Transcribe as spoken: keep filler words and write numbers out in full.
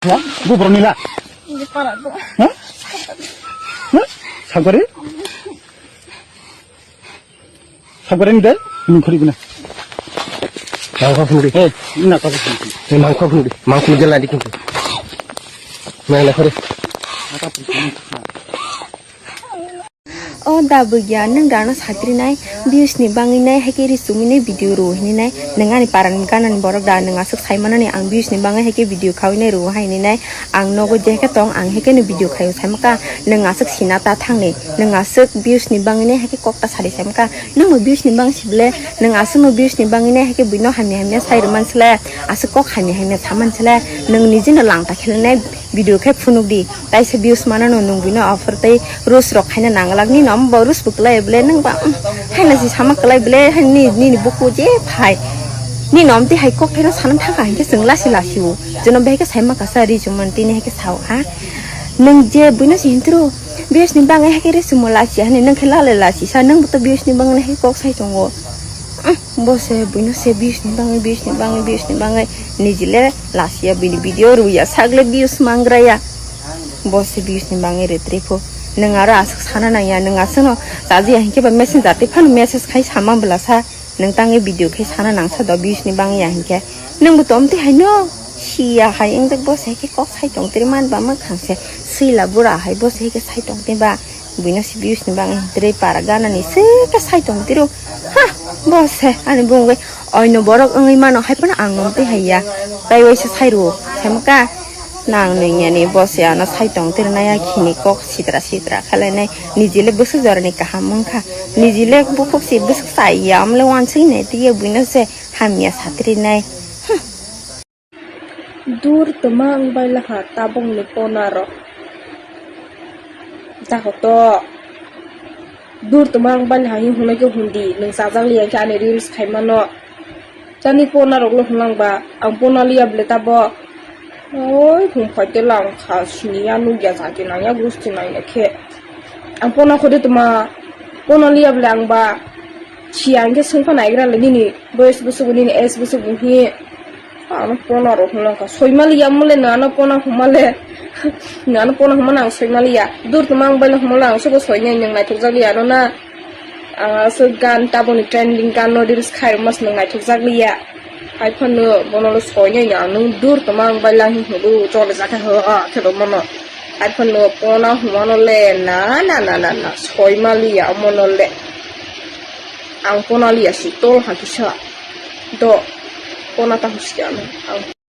Bo borok nila. Ha? Ha? Sabgari? Sabgari ni dai? Nung khori guna. Mangkok phunudi. Hey, ina ka phunudi. Hey, mangkok phunudi. Mangkok jela di kintu. Mangla khori. O da bwgya, nwng da ano satri nai, views ni bangwi nai, haikhe ri chumui nai video rw hini nai, nwng ani paran gana ni borok da, nwng aswk sai manani ang views ni bangwi haikhe video khaui nai rw haini nai, ang nogo je khe tong, ang haikhe no video khaio sai maka, nwng aswk sina ta thangni, nwng aswk views ni bangwi nai haikhe kok ta sari sai maka, nwng bo views ni bang si ble, nwng aswk no views ni bangwi nai haikhe buino hamya hamya sai rw man sle, aswk kok hamya hamya sa man sle, nwng niji no lang ta khele nai, video khe phunuk di, taisa views manano nwng buino offer tei rules rok khaina nanglak, nini om bo rules bo kwlai ble nwng ba, um, haina si sama kwlai ble, haini nini buku je phai, nini om tei hai kok thaino sana thangkha hinkhe chwng lasi lasi o, jono behai khe saima kasa ri chumani tini hai khe sao ha, nwng je buino si hintro views ni bangwi hai khe ri chumo lasi hani nwng khe lale lasi sa nwng bo to views ni bangwi hai kok sai tongo. Bo se buino se views ni bangwi, views ni bangwi, views ni bangwi. Niji le lasiya bini video rwya, sagle views mangraya. Bo se views ni bangwi retripho. Nwng aro aswk sana nangya, nwng aswkno chajiya hinkhe ba messenger tei phano message khai sama bwlasa. Nwng tangwi video khai sana nangsa do views ni bangya hinkhe. Nwng bo tomtwi haino siya hai wngdek bo se khe kok sai tongtiri man ba mwkhang se. Swila bura hai bo se khe sai tongtwi ba. Buino si views ni bangwi hinkhe para gana ni se khe sai tongtiro. Ha, bo se ani bungwi oino borok wngwi mano hai phano ang wngtwi haiya. Tai waisa sai rwo, sai maka. Nang nung yani bo se ano sai tongtiri naya khini kok sitra sitra khalai nai. Niji le bwswk jora ni kaham wngkha. Niji le bukhuk si bwswk sai ya, amle wansuk nai twi buino se hamya satri nai. Dur twmang bai laha tabuk ni pona rok. Jago to. Dur twmang bai laha hinwi hwnwi khe hundi, nwng chajak liya khe ani reels khai mano. Chani pona rok le hwnlang ba, ang pona liya ble tabo. Oi, hum phai te lang kha, sini ya nugya jati nang ya, gusti nang ya khe. Ang pona khode twma, pona liya ble ang ba, si ang khe swngkha naigra le nini, boyes bwswk nini, age bwswk hi. Ano pona rok hwnlang kha. Soimali ya mole no ano pona humale. No ano pona humana ang soimali ya. Dur tuma ang bai no humale ang sobo soinai nwng naithok jak ya ano na. Ang aswk gan taboni trending gan no reels khai rwma se nwng naithok jak liya. Hai phano bono lo soinai no ang nwng dur tuma ang bai lang hunu chole jak khe ho a khe rwmano. Hai phano pona humano le na na na na na soimali ya mono le. Ang pona liya si tol ha kisa. Do pona ta husi ano. Ang